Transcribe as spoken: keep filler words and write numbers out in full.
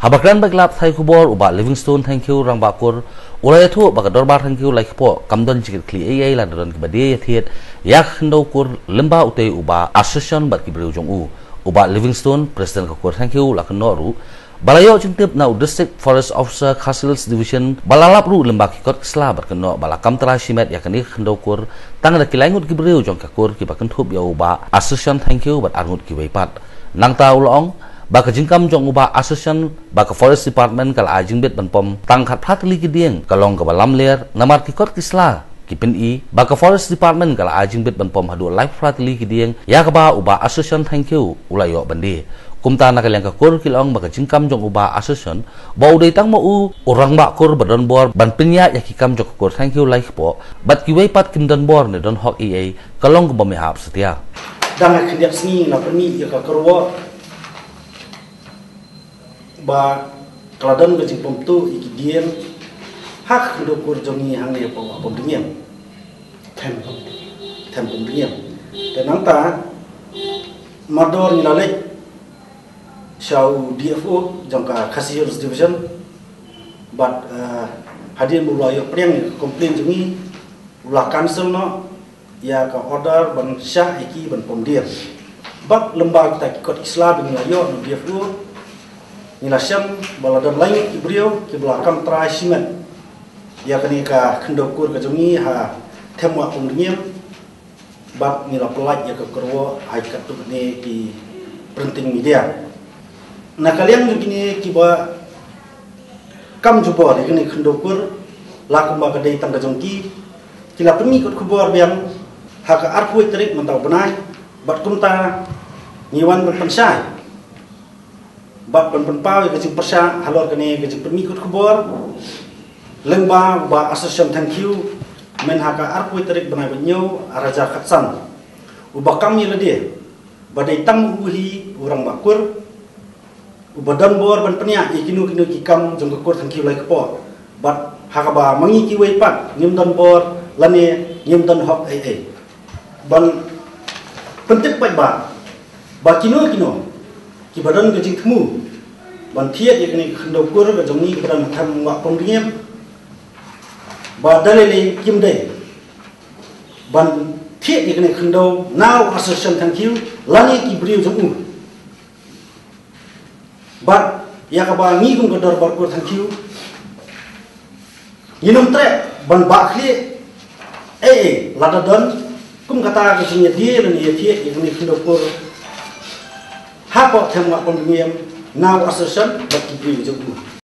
Haba kren bad ki lad pathai khubor u Bah Livingstone Thangkhiew, Rangbah Kur, u la ïathuh ba ka Dorbar Thangkhiew Laikipah kam don jingkitkhlieh ei ei lada don kiba die ïathied ïa ka khyndew kur lyngba utei u Bah Association bad ki briew jong u. U Bah Livingstone, President ka kur Thangkhiew, u la kynnoh ruh ba la ïoh jingtip na u District Forest Officer, Khasi Hills Division, ba la lap ruh lyngba ki kot ki sla bad kynnoh ba la kam trai shimet ïa kane ka khyndew kur tang da ki lai ngut ki briew jong ka kur kiba kynthup ïa u Bah Association Thangkhiew bad ar ngut kiwei pat. Nangta u la ong ba ka jingkam jong u Bah Association bad ka Forest Department ka la ai jingbit ban pom tang khatphra tylli ki dieng ka long kaba lamler, namar ki kot ki sla ki pyni ba ka Forest Department ka la ai jingbit ban pom haduh laiphew phra tylli ki dieng, ïa kaba u Bah Association Thangkhiew u la ïoh ban die. Kumta na ka liang ka kur ki la ong ba ka jingkam jong u Bah Association, ba u dei tang ma u u rangbah kur ba don bor ban pynïaid ïa ki kam jong ka kur Thangkhiew Laikipah, bad kiwei pat kim don bor ne don hok ei ei, ka long kaba ym hap satia. Dang ha khyndiat sngi la pynmih ïa ka kyrwoh ba ka la don ka jingpom tuh ïa ki dieng ha ka khyndew kur jong ngi hangne hapoh Wah Pom Dngiem. Them Pom Dngiem. Them Pom Dngiem. Te nangta mardor ngi la leit sha u D F O jong ka Khasi Hills Division, bad, eh, hadien ba u la ïoh pdiang ïa ka complaint jong ngi, u la cancel noh ïa ka order ban shah ïa ki ban pom dieng. Bad lyngba kita ki kot ki sla ba ngi la ïoh na D F O, ngi la shem ba la don lai ngut ki briew kiba la kam trai shimet ïa kane ka khyndew kur ka jong ngi ha Them Wah Pom Dngiem, bad ngi la pyllait ïa ka kyrwoh ha katto katne ki printing media. Na ka liang jong kine kiba kam jubor ïa kane ka khyndew kur, la kumba ka dei tang ka jong ki, ki la pynmih kot khubor biang ha ka arphew tarik mynta u bnai, bad kumta ngi wan ban pynshai bad ban pynpaw ïa ka jingpyrshah halor kane ka jingpynmih kot khubor lyngba u Bah Association Thangkhiew, myn ha ka arphew tarik bnai ba hynñiew ar hajar khatsan, uba kam ïa lade ba dei tang u hi u rangbah kur uba don bor ban pynïaid ïa kino kino ki kam jong ka kur Thangkhiew Laikipah. Bad ha kaba ma ngi kiwei pat ngim don bor lane ngim don hok ei ei. Ban pyntip paidbah ba kino kino kiba don ka jingthmu ban thied ïa kane ka khyndew kur ka jong ngi kaba don ha Them Wah Pom Dngiem, ba da lei lei kim dei ban thied ïa kane ka khyndew na u Association Thangkhiew lane ki briew jong u. Bad ïa kaba ngi kum ka Dorbar Kur Thangkhiew ngin ym treh ban bah khlieh ei ei lada don kum kata ka jingïadie lane ïathied ïa kane ka khyndew kur hapoh Them Wah Pom Dngiem na u Association bad ki briew jong u.